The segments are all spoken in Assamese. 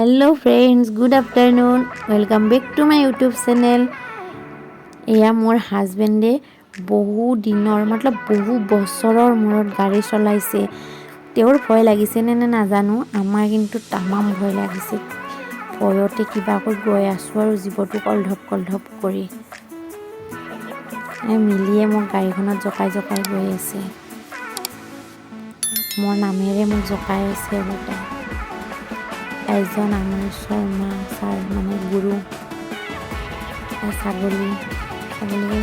Hello friends, good afternoon, welcome back to my YouTube channel. এয়া মোৰ হাজবেণ্ডে বহু দিনৰ, মতলব বহু বছৰৰ মূৰত গাড়ী চলাইছে। তেওঁৰ ভয় লাগিছে নে নে নাজানো, আমাৰ কিন্তু তামাম ভয় লাগিছে। ভয়তে কিবাকৈ গৈ আছোঁ আৰু জীৱটো কলধপ কলধপ কৰি। এই মিলিয়ে মোক গাড়ীখনত জঁকাই জঁকাই গৈ আছে, মোৰ নামেৰে মোক জঁকাই আছে আৰু তাই। এজন আমাৰ শৰ্মা ছাৰ, মানে গুৰু। ছাগলী ছাগলী।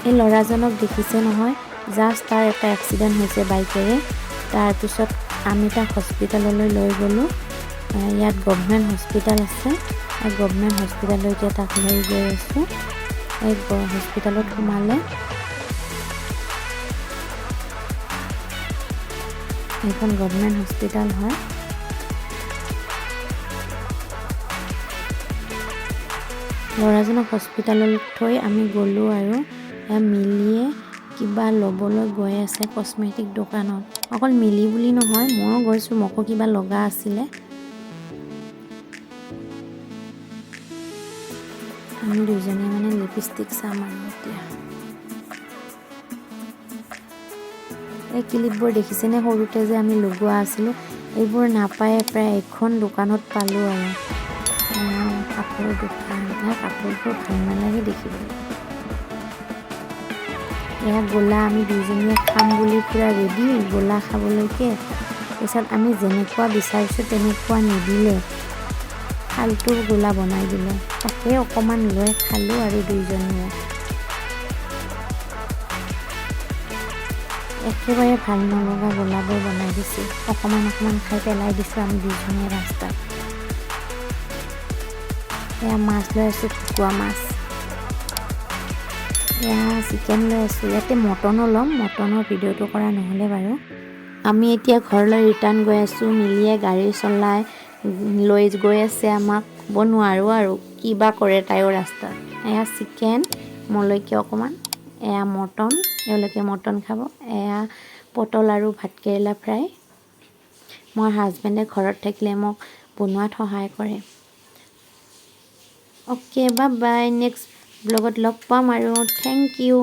এই ল'ৰাজনক দেখিছে নহয়? জাষ্ট তাৰ এটা এক্সিডেণ্ট হৈছে বাইকেৰে। তাৰপিছত আমি তাক হস্পিটেললৈ লৈ গ'লোঁ। ইয়াত গভমেণ্ট হস্পিটেল আছে। গভমেণ্ট হস্পিটেললৈ এতিয়া তাক লৈ গৈ আছোঁ। এই হস্পিটেলত সোমালে। এইখন গভমেণ্ট হস্পিটেল হয়। ল'ৰাজনক হস্পিটেলত থৈ আমি গ'লোঁ আৰু মিলিয়ে কিবা ল'বলৈ গৈ আছে কচমেটিক দোকানত। অকল মিলি বুলি নহয়, ময়ো গৈছোঁ, মোকো কিবা লগা আছিলে। আমি দুইজনীয়ে মানে লিপষ্টিক চাম আৰু এতিয়া। এই ক্লিপবোৰ দেখিছেনে? সৰুতে যে আমি লগোৱা আছিলোঁ, এইবোৰ নাপায়ে প্ৰায় এখন দোকানত পালোঁ আৰু। কাপোৰৰ দোকান, কাপোৰবোৰ ভাল নালাগে দেখিবলৈ। এয়া গোলা আমি দুইজনীয়ে খাম বুলি পূৰা ৰেডি গোলা খাবলৈকে। তাৰপিছত আমি যেনেকুৱা বিচাৰিছোঁ তেনেকুৱা নিদিলে, ফাল্টু গোলা বনাই দিলে। তাকে অকণমান লৈ খালোঁ আৰু দুইজনীয়ে। একেবাৰে ভাল নলগা গোলাবোৰ বনাই দিছে, অকণমান অকণমান খাই পেলাই দিছোঁ আমি দুইজনীয়ে ৰাস্তাত। এয়া মাছ লৈ আছোঁ, ভকুৱা মাছ। এয়া চিকেন লৈ আছোঁ। ইয়াতে মটনো ল'ম, মটনৰ ভিডিঅ'টো কৰা নহ'লে বাৰু। আমি এতিয়া ঘৰলৈ ৰিটাৰ্ণ গৈ আছোঁ। মিলিয়ে গাড়ী চলাই লৈ গৈ আছে আমাক, ক'ব নোৱাৰোঁ আৰু কিবা কৰে তাইও ৰাস্তাত। এয়া চিকেন মোলৈকে অকণমান, এয়া মটন, এওঁলোকে মটন খাব। এয়া পটল আৰু ভাতকেৰেলা ফ্ৰাই। মোৰ হাজবেণ্ডে ঘৰত থাকিলে মোক বনোৱাত সহায় কৰে। অ'কে, বা বাই, নেক্সট ব্লগত লগ পাম আৰু। Thank U.